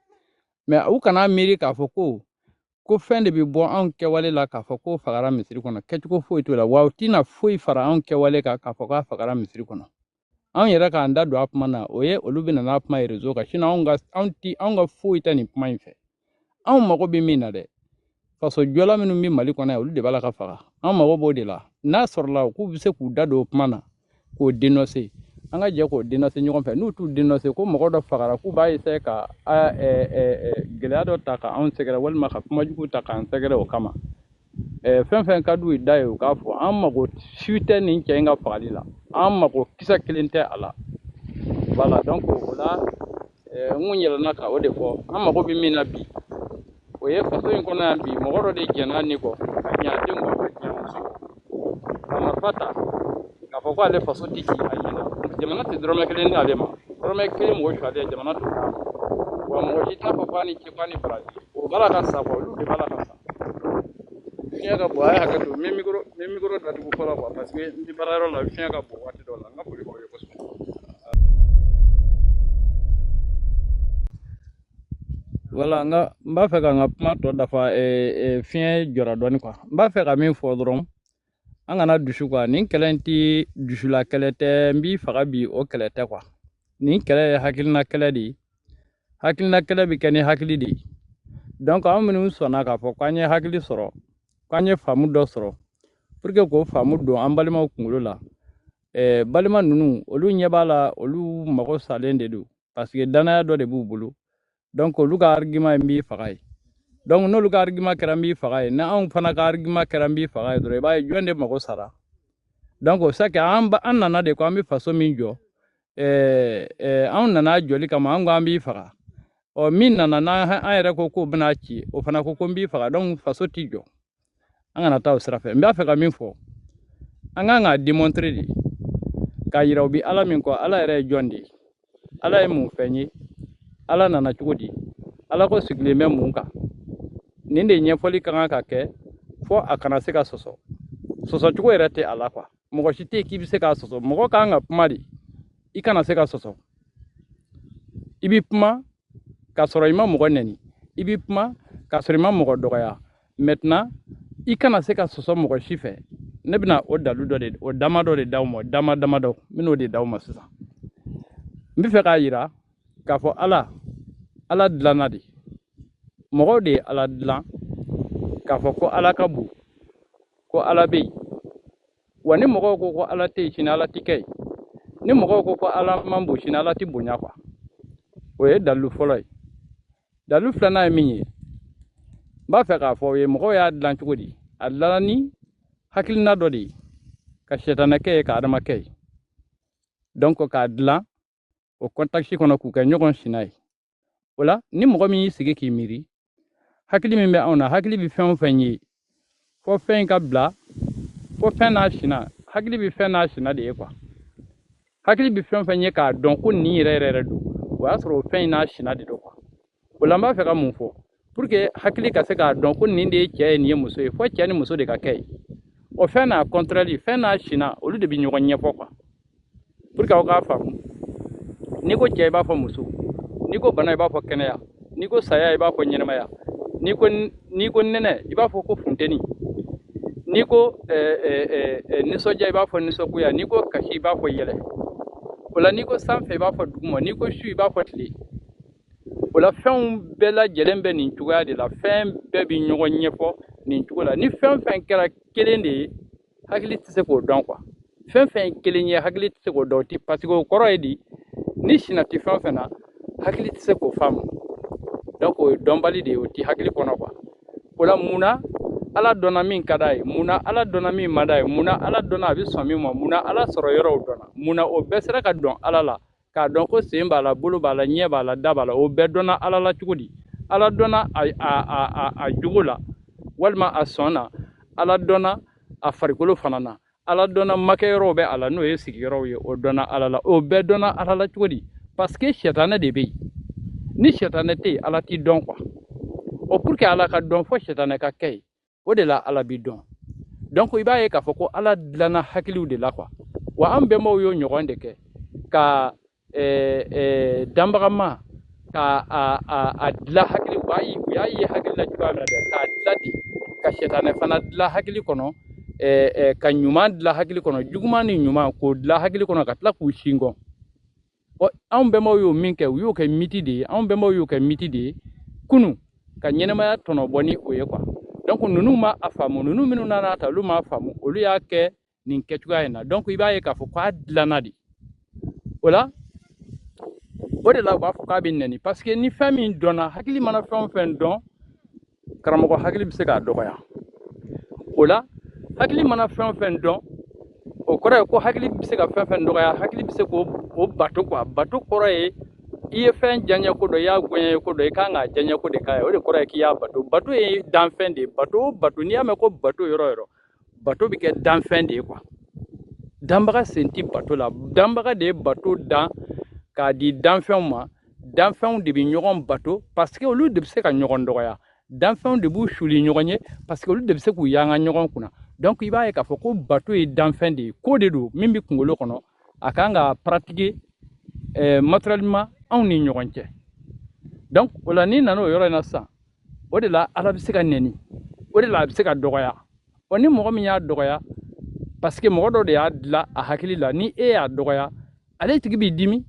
mais u kana miiri k'a fɔ ko fɛn de bɛ bɔ anw kɛwale la k'a fɔ ko fagara misiri kɔnɔ. Kɛcogo foyi t'o la, wa u tɛna foyi fara anw kɛwale kan k'a fɔ k'a fagara misiri kɔnɔ. Anw yɛrɛ k'an da don a kuma na, o ye olu bɛna n'a kuma ye réseau kan. Sinon anw ka foyi tɛ nin kuma in fɛ. Anw mago bɛ min na dɛ, faso jɔla minnu bɛ Mali kɔnɔ yan, olu de b'a la ka faga. Anw mago b'o de la. N'a sɔrɔla k'u bɛ se k'u da don o kuma na k'o dénoncer, an ka jɛ k'o dénoncer ɲɔgɔn fɛ. N'u t'u dénoncer ko mɔgɔ dɔ fagara, k'u b'a essayer ka gɛlɛya dɔ ta ka anw sɛgɛrɛ, walima ka kuma jugu ta k'an sɛgɛrɛ o kama. Fɛn fɛn ka d'u ye da ye, u k'a fɔ. An mago si tɛ nin cɛ in ka fagali la, an mago kisɛ kelen tɛ a la. Voilà, donc o la n kun yɛlɛnna ka o de fɔ. An mago bɛ min na bi, o ye faso in kɔnɔ yan bi, mɔgɔ dɔ de jɛnna ni kɔ, ka jɛn a den kɔ, ka jɛn a muso kɔ, ka marifa ta k'a fɔ ko ale faso tɛ ci a ɲɛna. Jamana tɛ dɔrɔmɛ kelen d'ale ma, dɔrɔmɛ kelen mɔgɔ suyalen jamana t'o d'a ma. Wa mɔgɔ si t'a fɔ k'a ni ce, k'a ni baraji. O b'a la ka sa quoi, olu de b'a la ka sa. Fiɲɛ ka bon, a ye hakɛ to, n bɛ micro datugu fɔlɔ quoi, parce que n bɛ baarayɔrɔ la, fiɲɛ ka bon waati dɔw la. N ka foli b'aw ye kosɛbɛ. Voilà, n b'a fɛ ka n ka kuma tɔ dafa. Fiɲɛ jɔra dɔɔni quoi. N b'a fɛ ka min fɔ dɔrɔn, an kana dusu quoi. Nin kɛlɛ in ti dusula kɛlɛ tɛ, n b'i faga bi o kɛlɛ tɛ quoi. Nin kɛlɛ ye hakilina kɛlɛ de ye. Hakilina kɛlɛ bɛ kɛ ni hakili de ye. Donc anw minnu sɔnna k'a fɔ k'an ye hakili sɔrɔ, k'an ye faamu dɔ sɔrɔ, pour que k'o faamu don an balimaw kunkolo la. Balima ninnu, olu ɲɛ b'a la, olu mago salen de don, parce que danaya dɔ de b'u bolo. Donc olu ka argument ye n b'i faga ye. Donc n'olu ka argument kɛra n b'i faga ye, n'anw fana ka argument kɛra n b'i faga ye dɔrɔn, i b'a ye jɔn de mago sara. Donc o c'est que an nana de ko an bɛ faso min jɔ, anw nana jɔli kama, an ko an b'i faga. Ɔ min nana n'an yɛrɛ ko k'o bɛna ci, o fana ko ko n b'i faga. Donc faso ti jɔ. An kana taa o sira fɛ. N b'a fɛ ka min fɔ, an kan k'a démontrer de, k'a yira u bɛ Ala min kɔ, Ala yɛrɛ ye jɔn de ye, Ala ye mun fɛn ye, Ala nana cogo di, Ala ko sigilen bɛ mun kan. Nin de ɲɛfɔli ka kan ka kɛ fo a kana se ka sɔsɔ. Sɔsɔcogo yɛrɛ tɛ a la quoi. Mɔgɔ si tɛ yen k'i bɛ se k'a sɔsɔ. Mɔgɔ kan ka kuma de, i kana se ka sɔsɔ. I bɛ kuma k'a sɔrɔ i ma mɔgɔ nɛni, i bɛ kuma k'a sɔrɔ i ma mɔgɔ dɔgɔya. Maintenant i kana se ka sɔsɔ mɔgɔ si fɛ. Ne bɛna o dalu dɔ de, o dama dɔ de d'aw ma, dama dama dɔ, n bɛn'o de d'aw ma sisan. N bɛ fɛ k'a yira k'a fɔ Ala dilanna de. Mɔgɔw de ye Ala dilan k'a fɔ ko Ala ka bon, ko Ala bɛ yen. Wa ni mɔgɔw ko ko Ala tɛ yen, sini Ala tɛ kɛ yen. Ni mɔgɔw ko ko Ala man bon, sini Ala tɛ bonya quoi. O ye dalilu fɔlɔ ye. Dalilu filanan ye min ye, n b'a fɛ k'a fɔ aw ye, mɔgɔw y'a dilan cogo di? A dilanna ni hakilina dɔ de ye, ka sitanɛ kɛ ye, ka adama kɛ ye. Donc k'a dilan o contexte kɔnɔ k'u kɛ ɲɔgɔn sina ye. O la ni mɔgɔ min y'i sigi k'i miiri, hakili min bɛ anw na, hakili bɛ fɛn o fɛn ye, fo fɛn in ka bila, fo fɛn n'a sina, hakili bɛ fɛn n'a sina de ye quoi. Hakili bɛ fɛn o fɛn ye k'a dɔn ko nin yɛrɛ yɛrɛ yɛrɛ don, o y'a sɔrɔ o fɛn in n'a sina de don quoi. O la n b'a fɛ ka mun fɔ, pour que hakili ka se k'a dɔn ko nin de ye cɛ ye, nin ye muso ye, fo cɛ ni muso de ka kɛ ye. O fɛn n'a contraire, fɛn n'a sina, olu de bɛ ɲɔgɔn ɲɛfɔ quoi. Pour que aw k'a faamu, n'i ko cɛ i b'a fɔ muso, n'i ko bana i b'a fɔ kɛnɛya, n'i ko saya i b'a fɔ ɲɛnɛmaya, n'i ko nɛnɛ i b'a fɔ ko funteni, n'i ko nisɔndiya i b'a fɔ nisɔngoya, n'i ko kasi i b'a fɔ yɛlɛ. O la n'i ko sanfɛ i b'a fɔ duguma, n'i ko su i b'a fɔ tile. O la fɛnw bɛɛ lajɛlen bɛ nin cogoya de la, fɛn bɛɛ bɛ ɲɔgɔn ɲɛfɔ nin cogo la. Ni fɛn fɛn kɛra kelen de ye, hakili tɛ se k'o dɔn quoi. Fɛn fɛn kelen ye, hakili tɛ se k'o dɔn, o ti, parce que o kɔrɔ ye di, ni sina tɛ fɛn fɛn na, hakili tɛ se k'o faamu. Donc o ye dɔnbali de ye, o ti hakili kɔnɔ quoi. O la mun na Ala dɔnna min ka d'a ye, mun na Ala dɔnna min man d'a ye, mun na Ala dɔnna a bɛ sɔn min ma, mun na Ala sɔrɔ yɔrɔw dɔnna, mun na o bɛɛ sera ka dɔn Ala la, k'a dɔn ko sen b'a la, bolo b'a la, ɲɛ b'a la, da b'a la, o bɛɛ dɔnna Ala la cogo di? Ala dɔnna a jogo la, walima a sɔn na, Ala dɔnna a farikolo fana na, Ala dɔnna makɛyɔrɔw bɛ a la, n'o ye sigiyɔrɔw ye, o dɔnna Ala la. O bɛɛ dɔnna Ala la cogo di? Parce que sitanɛ de bɛ yen. Ni sitanɛ tɛ yen, Ala t'i dɔn quoi. O pour que Ala ka dɔn, fo sitanɛ ka kɛ yen. O de la Ala b'i dɔn. Donc i b'a ye k'a fɔ ko Ala dilanna hakiliw de la quoi. Wa an bɛnbaw y'o ɲɔgɔn de kɛ ka danbagama ka a dilan hakili, u y'a ye hakili la cogoya min na dɛ, k'a dilan ten, ka sitanɛ fana dilan hakili kɔnɔ, Ka ɲuman dilan hakili kɔnɔ, juguman ni ɲuman k'o dilan hakili kɔnɔ ka tila k'u singɔn. Ɔ anw bɛnbaw y'o min kɛ, u y'o kɛ miti de ye. Anw bɛnbaw y'o kɛ miti de ye kunun ka ɲɛnɛmaya tɔnɔ bɔ ni o ye quoi. Donc ninnu ma a faamu, ninnu minnu nana ta olu m'a faamu, olu y'a kɛ nin kɛcogoya in na. Donc i b'a ye k'a fɔ k'a dilanna de. O la o de la u b'a fɔ k'a bɛ nɛni, parce que ni fɛn min dɔnna, hakili mana fɛn o fɛn dɔn, karamɔgɔ hakili bɛ se k'a dɔgɔya. O la hakili mana fɛn o fɛn dɔn, o kɔrɔ ye ko hakili bɛ se ka fɛn fɛn dɔgɔya, hakili bɛ se k'o bato quoi. Bato kɔrɔ ye i ye fɛn diyaɲɛ ko dɔ, i y'a goɲɛ ko dɔ, i kan k'a diyaɲɛ ko de k'a ye, o de kɔrɔ ye k'i y'a bato. Bato ye danfɛn de ye. Bato o bato, n'i y'a mɛn ko bato yɔrɔ o yɔrɔ, bato bɛ kɛ danfɛn de ye quoi. Danbaga sen ti bato la, danbaga de ye bato dan k'a di danfɛnw ma. Danfɛnw de bɛ ɲɔgɔn bato parce que olu de bɛ se ka ɲɔgɔn dɔgɔya. Danfɛnw de b'u suli ɲɔgɔn ye parce que olu de bɛ se k'u yanga ɲɔgɔn kunna. Donc i b'a ye k'a fɔ ko bato ye danfɛn de ye, ko de don min bɛ kunkolo kɔnɔ, a kan ka pratiquer naturellement anw ni ɲɔgɔn cɛ. Donc o la n'i nana o yɔrɔ in na sisan, o de la Ala bɛ se ka nɛni, o de la a bɛ se ka dɔgɔya. Ɔ ni mɔgɔ min y'a dɔgɔya, parce que mɔgɔ dɔ de y'a dilan a hakili la, ni e y'a dɔgɔya, ale tigi b'i dimi,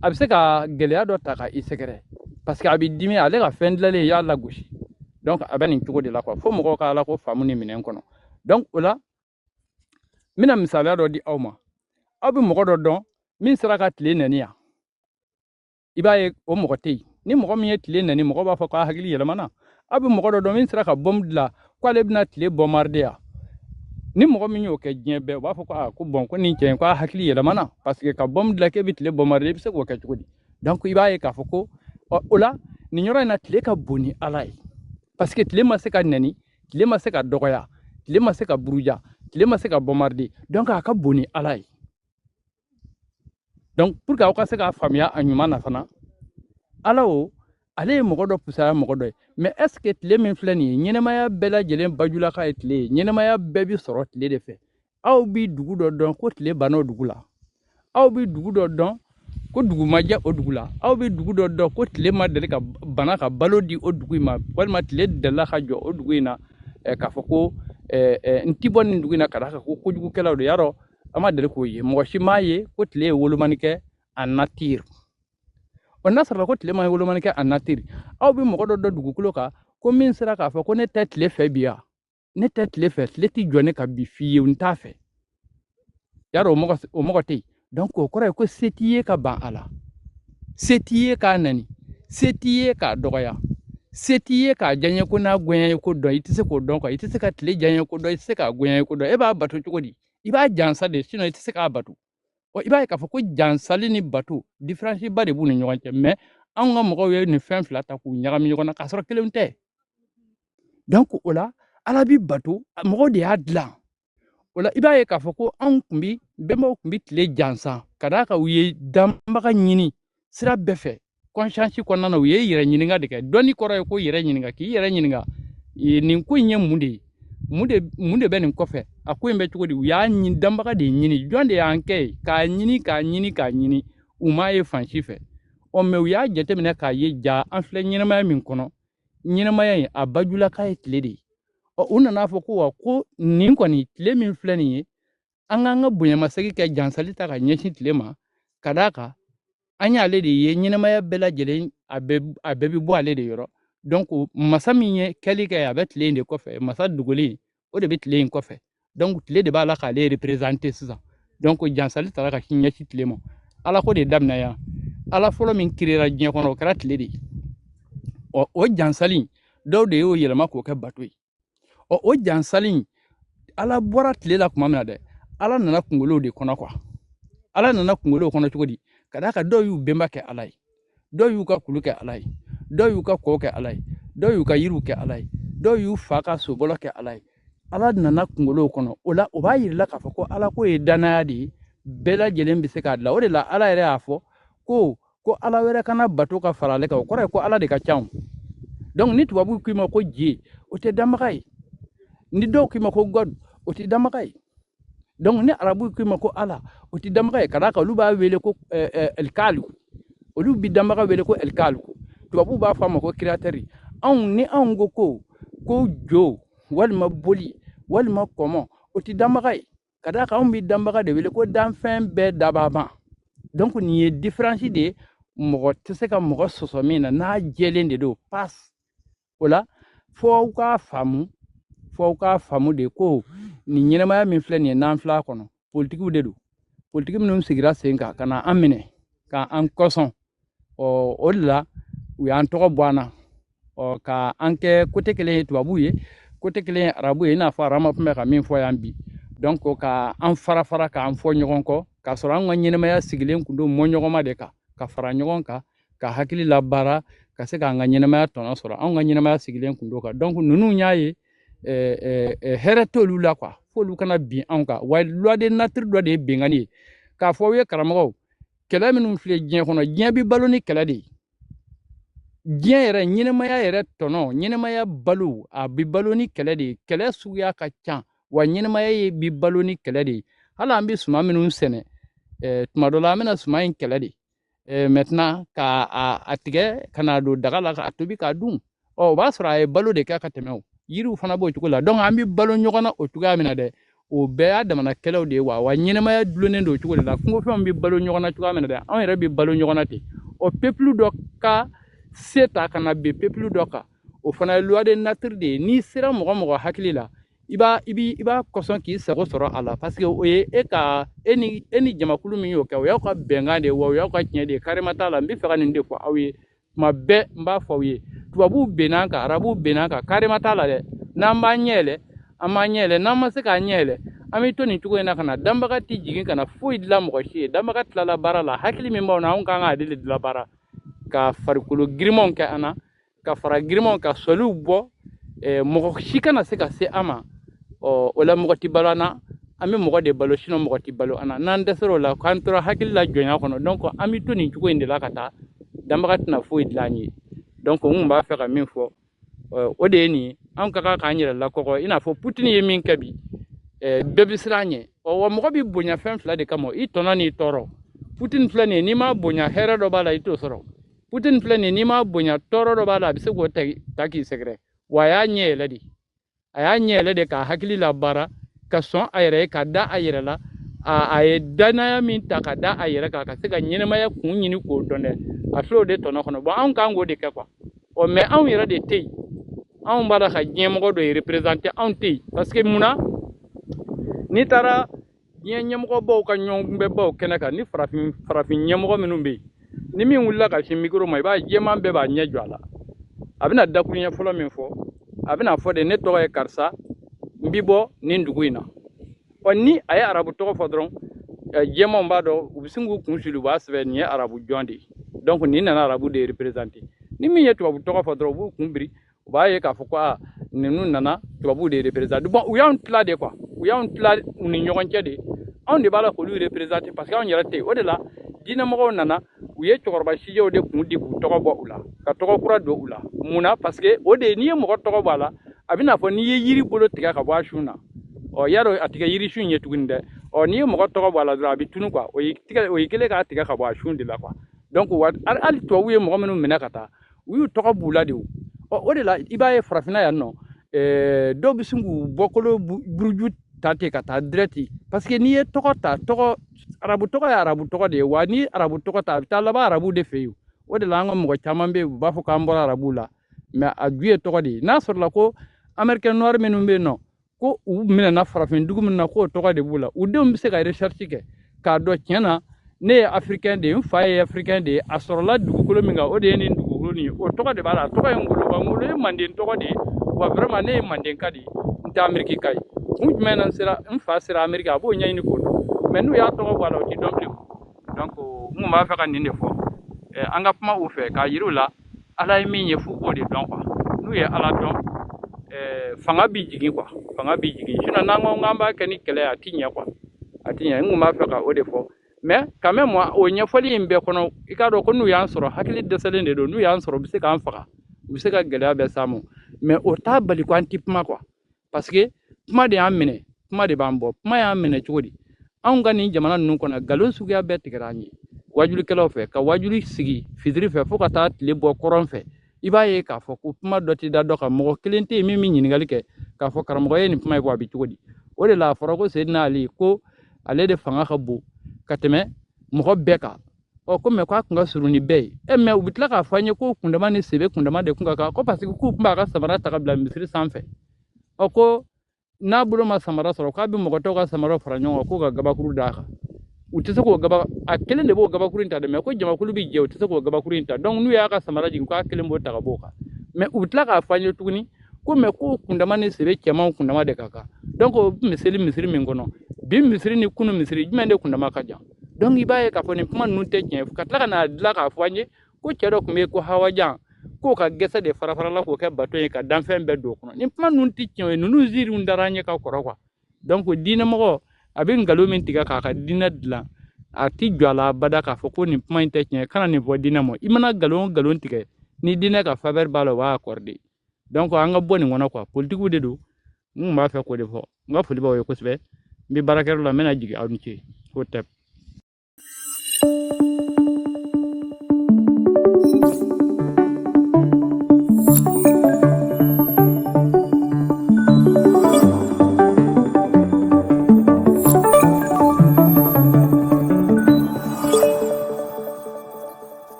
a bɛ se ka gɛlɛya dɔ ta ka i sɛgɛrɛ, parce que a b'i dimi, ale ka fɛn dilanlen y'a lagosi. Donc a bɛ nin cogo de la quoi. Fo mɔgɔw ka Ala ko faamu ni minɛn kɔnɔ. Donc o la n bɛna misaliya dɔ di aw ma. Aw bɛ mɔgɔ dɔ dɔn min sera ka tile nɛni yan, i b'a ye o mɔgɔ tɛ yen. Ni mɔgɔ min ye tile nɛni, mɔgɔ b'a fɔ k'a hakili yɛlɛmana. Aw bɛ mɔgɔ dɔ dɔn min sera ka bɔmu dilan k'ale bɛna tile bombarder yan. Ni mɔgɔ min y'o kɛ diɲɛ bɛɛ, u b'a fɔ ko aa ko bɔn ko nin cɛ in k'a hakili yɛlɛmana, parce que ka bɔmu dilan k'e bɛ tile bombarder, i bɛ se k'o kɛ cogo di? Donc i b'a ye k'a fɔ ko o la nin yɔrɔ in na tile ka bon ni Ala ye, parce que tile ma se ka nɛni, tile ma se ka dɔgɔya, tile ma se ka buruja, tile ma se ka bombarder. Donc a ka bon ni Ala ye. Donc pour que aw ka se k'a faamuya a ɲuman na fana, Ala o ale ye mɔgɔ dɔ fisaya mɔgɔ dɔ ye. Mais est ce que tile min filɛ nin ye, ɲɛnɛmaya bɛɛ lajɛlen bajulaka ye tile ye, ɲɛnɛmaya bɛɛ bi sɔrɔ tile de fɛ. Aw bi dugu dɔ dɔn ko tile banna o dugu la, aw bi dugu dɔ dɔn ko dugu ma jɛ o dugu la, aw bi dugu dɔ dɔn ko tile ma deli ka bana ka balo di o dugu in ma, walima tile delila ka jɔ o dugu in na, k'a fɔ ko n ti bɔ nin dugu in na ka d'a kan ko kojugukɛlaw de yarɔ. An ma deli k'o ye, mɔgɔ si m'a ye ko tile ye wolomani kɛ en nature. Ɔ n'a sɔrɔla ko tile ma wolomani kɛ en nature, aw bɛ mɔgɔ dɔ dɔn dugukolo kan ko min sera k'a fɔ ko ne tɛ tile fɛ bi yan, ne tɛ tile fɛ, tile ti jɔ ne ka bi fiyewu, n t'a fɛ. Yarɔ o mɔgɔ tɛ yen. Donc o kɔrɔ ye ko se t'i ye ka ban a la, se t'i ye k'a nɛni, se t'i ye k'a dɔgɔya, se t'i ye k'a diyaɲɛ ko n'a goɲɛ ko dɔn, i tɛ se k'o dɔn quoi. I tɛ se ka tile diyaɲɛ ko dɔn, i tɛ se k'a goɲɛ ko dɔn. E b'a bato cogo di? I b'a jansa de, sinon i tɛ se k'a bato. Ɔ i b'a ye k'a fɔ ko jansali ni bato différence ba de b'u ni ɲɔgɔn cɛ. Mais anw ka mɔgɔw ye nin fɛn fila ta k'u ɲagami ɲɔgɔn na k'a sɔrɔ kelenw tɛ. Donc o la Ala bi bato, mɔgɔw de y'a dilan. O la i b'a ye k'a fɔ ko anw tun bi bɛnbaw tun bi tile jansan ka d'a kan u ye danbaga ɲini sira bɛɛ fɛ. Conscience kɔnɔna na u ye yɛrɛ ɲininka de kɛ. Dɔnni kɔrɔ ye ko yɛrɛ ɲininka, k'i yɛrɛ ɲininka nin ko in ye mun de ye, mun de bɛ nin kɔfɛ, a ko in bɛ cogo di. U y'a ɲini, danbaga de ɲini, jɔn de y'an kɛ ye k'a ɲini k'a ɲini k'a ɲini, u m'a ye fan si fɛ. Ɔ mɛ u y'a jateminɛ k'a ye ja an filɛ ɲɛnɛmaya min kɔnɔ, ɲɛnɛmaya in a bajulaka ye tile de ye. Ɔ u nana fɔ ko wa ko nin kɔni tile min filɛ nin ye, an k'an ka bonyamasegin kɛ jansali ta ka ɲɛsin tile ma, ka d'a kan an y'ale de ye ɲɛnɛmaya bɛɛ lajɛlen a bɛɛ bi bɔ ale de yɔrɔ. Donc masa min ye kɛli kɛ a bɛ tile in de kɔfɛ, masa dogolen o de bɛ tile in kɔfɛ. Donc tile de b'a la k'ale représenter sisan. Donc jansali taara ka ɲɛsin tile ma. Ala ko de daminɛ yan, Ala fɔlɔ min créera diɲɛ kɔnɔ o kɛra tile de ye. Ɔ o jansali dɔw de y'o yɛlɛma k'o kɛ bato ye. Ɔ o jansali Ala bɔra tile la tuma min na dɛ, Ala nana kunkolow de kɔnɔ quoi. Ala nana kunkolow kɔnɔ cogo di? Ka d'a kan dɔw y'u bɛnba kɛ Ala ye, dɔw y'u ka kulu kɛ Ala ye, dɔw y'u ka kɔw kɛ Ala ye, dɔw y'u ka yiriw kɛ Ala ye, dɔw y'u fa ka sobɔlɔ kɛ Ala ye. Ala nana kunkolow kɔnɔ. O la o b'a yir'i la k'a fɔ ko Ala ko ye danaya de ye, bɛɛ lajɛlen bɛ se k'a dilan. O de la Ala yɛrɛ y'a fɔ ko Ala wɛrɛ kana bato ka fara ale kan, o kɔrɔ ye ko Ala de ka ca o. Donc ni tubabu k'i ma ko je, o tɛ danbaga ye. Ni dɔw k'i ma ko God, o tɛ danbaga ye. Donc ni arabu k'i ma ko Ala, o tɛ danbaga ye, ka d'a kan olu b'a wele ko elikalu, olu bi danbaga wele ko elikalu, tubabu b'a fɔ a ma ko créateur. Anw ni anw ko ko jo walima boli walima kɔmɔ O tɛ danbaga ye, ka d'a kan anw bɛ danbaga de wele ko danfɛn bɛɛ dababa. Donc nin ye différence de ye, mɔgɔ tɛ se ka mɔgɔ sɔsɔ min na n'a jɛlen de don. Pas o la, fo aw k'a faamu, fo aw k'a faamu de ko nin ɲɛnamaya min filɛ nin ye, n'an filɛ a kɔnɔ, politikiw de don. Politiki minnu sigira sen kan ka na an minɛ k'an kɔsɔn, ɔ o de la u y'an tɔgɔ bɔ an na, ɔ ka an kɛ côté kelen ye tubabuw ye, côté kelen ye arabu ye, i n'a fɔ Arama tun bɛ ka min fɔ yan bi. Donc ka an fara fara k'an fɔ ɲɔgɔn kɔ, k'a sɔrɔ an ka ɲɛnamaya sigilen kun don mɔɲɔgɔnma de kan, ka fara ɲɔgɔn kan, ka hakili labaara, ka se k'an ka ɲɛnamaya tɔnɔ sɔrɔ. Anw ka ɲɛnamaya sigilen kun don kan. Donc ninnu y'a ye hɛrɛ t'olu la quoi, f'olu kana bin anw kan. Wa loi de nature dɔ de ye binkanni ye. K'a fɔ aw ye karamɔgɔw, kɛlɛ minnu filɛ diɲɛ kɔnɔ, diɲɛ bɛ balo ni kɛlɛ de ye. Diɲɛ yɛrɛ, ɲɛnamaya yɛrɛ tɔnɔ, ɲɛnamaya balo, a bɛ balo ni kɛlɛ de ye. Kɛlɛ suguya ka ca, wa ɲɛnamaya ye bɛ balo ni kɛlɛ de ye. Hali an bɛ suman minnu sɛnɛ, tuma dɔ la an bɛna suman in kɛlɛ de maintenant ka a tigɛ ka n'a don daga la k'a tobi k'a dun. Ɔ o b'a sɔrɔ a ye balo de kɛ ka tɛmɛ. O yiriw fana b'o cogo la. Donc an bɛ balo ɲɔgɔn na o cogoya min na dɛ, o bɛɛ y'a damana kɛlɛw de ye. Wa ɲɛnamaya dulonnen don o cogo de la. Kungofɛnw bɛ balo ɲɔgɔn na cogoya min na dɛ, anw yɛrɛ bɛ balo ɲɔgɔn na ten. Ɔ peuple dɔ ka se ta ka na bin peuple dɔ kan, o fana ye loi de nature de ye. N'i sera mɔgɔ mɔgɔ hakili la, i b'a kɔsɔn k'i sago sɔrɔ a la, parce que o ye e ka e ni jamakulu min y'o kɛ, o y'aw ka bɛnkan de ye, wa o y'aw ka tiɲɛ de ye. Karima t'a la. N bɛ fɛ ka nin de fɔ aw ye tuma bɛɛ, n b'a fɔ aw ye, tubabuw bɛnn'an kan, arabuw bɛnn'an kan, karima t'a la dɛ. N'an b'an ɲɛ yɛlɛ, an b'an ɲɛ yɛlɛ. N'an ma se k'an ɲɛ yɛlɛ, an bɛ to nin cogo in na ka na. Danbaga tɛ jigin ka na foyi dilan mɔgɔ si ye. Danbaga tilala baara la. Hakili min b'anw na, anw kan k'ale de dilan baara, ka farikolo girimanw kɛ an na, ka fara girimanw ka sɔliw bɔ, mɔgɔ si kana se ka se an ma. Ɔ o la mɔgɔ tɛ balo an na, an bɛ mɔgɔ de balo, sinon mɔgɔ tɛ balo an na. N'an dɛsɛr'o la, k'an tora hakili la jɔnya kɔnɔ, donc an bɛ to nin cogo in de la ka taa. Danbaga tɛna foyi dilan an ye. Donc n kun b'a fɛ ka min fɔ, o de ye nin ye. Anw ka kan k'an yɛrɛ lakɔgɔ, i n'a fɔ Poutine ye min kɛ bi, bɛɛ bɛ siran an ɲɛ. Ɔ wa mɔgɔ bɛ bonya fɛn fila de kama, i tɔnɔ n'i tɔɔrɔ. Poutine filɛ nin ye, n'i m'a bonya, hɛrɛ dɔ b'a la, i t'o sɔrɔ. Poutine filɛ nin ye, n'i m'a bonya, tɔɔrɔ dɔ b'a la, a bɛ se k'o ta k'i sɛgɛrɛ. Wa a y'a ɲɛ yɛlɛ de, a y'a ɲɛ yɛlɛ de k'a hakili labaara, ka sɔn a yɛrɛ ye, ka da a yɛrɛ la. A ye danaya min ta ka da a yɛrɛ kan, ka se ka ɲɛnamaya kun ɲini k'o dɔn dɛ, a filɛ o de tɔnɔ kɔnɔ. Bon anw kan k'o de kɛ quoi. Ɔ mais anw yɛrɛ de tɛ yen, anw b'a la ka diɲɛmɔgɔ dɔ représenter, anw tɛ yen. Parce que munna, n'i taara diɲɛ ɲɛmɔgɔbaw ka ɲɔgɔnkunbɛnbaw kɛnɛ kan, ni farafin ɲɛmɔgɔ minnu bɛ yen, ni min wulila ka sin micro ma, i b'a ye jɛman bɛɛ b'a ɲɛ jɔ a la. A bɛna dakuruɲɛ fɔlɔ min fɔ, a bɛna fɔ de ne tɔgɔ ye karisa, n bi bɔ nin dugu in na. Ɔ ni a ye arabu tɔgɔ fɔ dɔrɔn, jɛmanw b'a dɔn, u bɛ sin k'u kun suli, u b'a sɛbɛn nin ye arabu jɔn de ye, donc nin nana arabu de représenter. Ni min ye tubabu tɔgɔ fɔ dɔrɔn, u b'u kun biri, u b'a ye k'a fɔ ko aa ninnu nana tubabuw de représenter. Bon u y'anw tila de quoi, u y'anw tila u ni ɲɔgɔn cɛ de. Anw de b'a la k'olu représenter, parce que anw yɛrɛ tɛ yen. O de la diinɛmɔgɔw nana, u ye cɛkɔrɔba sijɛw de kun di k'u tɔgɔ bɔ u la, ka tɔgɔ kura don u la. Mun na? Parce que o de ye, n'i ye mɔgɔ tɔgɔ bɔ a la, a bɛ n'a fɔ n'i ye yiri bolo tigɛ ka bɔ a sun na, ɔ yarɔ a tigɛ yiri sun ye tuguni dɛ. Ɔ n'i ye mɔgɔ tɔgɔ bɔ a la dɔrɔn, a bɛ tunu quoi. O ye kelen k'a tigɛ ka bɔ a sun de la quoi. Donc hali tubabuw ye mɔgɔ minnu minɛ ka taa, u y'u tɔgɔ b'u la de. O ɔ o de la i b'a ye farafinna yan nɔ, dɔw bɛ sin k'u bɔkolo buruju ta ten ka taa direct, parce que n'i ye tɔgɔ ta, tɔgɔ arabu tɔgɔ ye arabu tɔgɔ de ye, wa n'i ye arabu tɔgɔ ta, a bɛ taa laban arabu de fɛ yen. O de la an ka mɔgɔ caman bɛ yen, u b'a fɔ k'an bɔra arabu la, mais a ju ye tɔgɔ de ye. N'a sɔrɔla ko américain noir minnu bɛ yen nɔ, ko u minɛna farafin dugu min na, k'o tɔgɔ de b'u la, u denw bɛ se ka recherche kɛ k'a dɔn tiɲɛ na ne ye africain de ye, n fa ye africain de ye, a sɔrɔla dugukolo min kan, o de ye nin dugukolo nin ye, o tɔgɔ de b'a la, a tɔgɔ ye Ngolo, wa Ngolo ye manden tɔgɔ de ye, wa vraiment ne ye mandenka de ye, n tɛ Amérique ka ye. Kun jumɛn na n sera, n fa sera Amérique, a b'o ɲɛɲini k'o dɔn, mais n'u y'a tɔgɔ bɔ a la, o ti dɔn bilen. Donc n kun b'a fɛ ka nin de fɔ, an ka kuma u fɛ k'a yir'u la, Ala ye min ye f'u k'o de dɔn quoi. N'u ye Ala dɔn, fanga bi jigin quoi, fanga bi jigin. Sinon n'an ko k'an b'a kɛ ni kɛlɛ ye, a ti ɲɛ quoi, a ti ɲɛ. N kun b'a fɛ ka o de fɔ. Mais quand même, o ɲɛfɔli in bɛɛ kɔnɔ, i k'a dɔn ko n'u y'an sɔrɔ, hakili dɛsɛlen de don. N'u y'an sɔrɔ, u bɛ se k'an faga, u bɛ se ka gɛlɛya bɛɛ s'an ma, mais o t'a bali ko an ti kuma quoi. Parce que kuma de y'an minɛ, kuma de b'an bɔ. Kuma y'an minɛ cogo di? Anw ka nin jamana ninnu kɔnɔ, nkalon suguya bɛɛ tigɛra an ye wajulikɛlaw fɛ, ka wajuli sigi fitiri fɛ fo ka taa tile bɔ kɔrɔn fɛ. I b'a ye k'a fɔ ko kuma dɔ tɛ da dɔ kan, mɔgɔ kelen tɛ yen min bɛ ɲininkali kɛ k'a fɔ karamɔgɔ ye nin kuma ye ko a bɛ cogo di. O de la a fɔra ko Seydina Ali ko ale de fanga ka bon ka tɛmɛ mɔgɔ bɛɛ kan. Ɔ ko mɛ k'a kun ka surun ni bɛɛ ye. E mɛ u bɛ tila k'a fɔ an ye ko kundama ni sebe kundama de kun ka kan, ko parce que k'u tun b'a ka samara ta ka bila misiri sanfɛ. Ɔ ko n'a bolo ma samara sɔrɔ, k'a bɛ mɔgɔ tɔw ka samara fara ɲɔgɔn kan k'o ka gabakuru d'a kan. U tɛ se k'o gaba, a kelen de b'o gabakuru in ta dɛ, mɛ ko jamakulu bɛ jɛ, u tɛ se k'o gabakuru in ta. Donc n'u y'a ka samara jigin, k'a kelen b'o ta ka b'o kan. Mɛ u bɛ tila k'a fɔ an ye tuguni ko mɛ ko kundama ni sebe cɛmanw kundama de ka kan. Donc o tun bɛ seli misiri min kɔnɔ bi, misiri ni kunu misiri jumɛn de kundama ka jan? Donc i b'a ye k'a fɔ nin kuma ninnu tɛ tiɲɛ. Ka tila ka n'a dilan k'a fɔ an ye ko cɛ dɔ tun bɛ yen ko hawajan, k'o ka gɛsɛ de fara-farala k'o kɛ bato ye ka danfɛn bɛɛ don o kɔnɔ. Nin kuma ninnu tɛ tiɲɛ ye, ninnu ziiriw dara an ɲɛ ka kɔrɔ quoi. Donc diinɛmɔgɔ a bɛ nkalon min tigɛ k'a ka diinɛ dilan, a ti jɔ a la abada k'a fɔ ko nin kuma in tɛ tiɲɛ ye, kana nin fɔ diinɛ ma. I mana nkalon o nkalon tigɛ ni diinɛ ka faveur b'a la, o b'a accorder. Donc an ka bɔ nin kɔnɔ quoi, politikiw de don. N kun b'a fɛ k'o de fɔ. N ka foli b'aw ye kosɛbɛ. N bɛ baarakɛyɔrɔ la, n bɛna jigin, aw ni ce. Ko tɛ.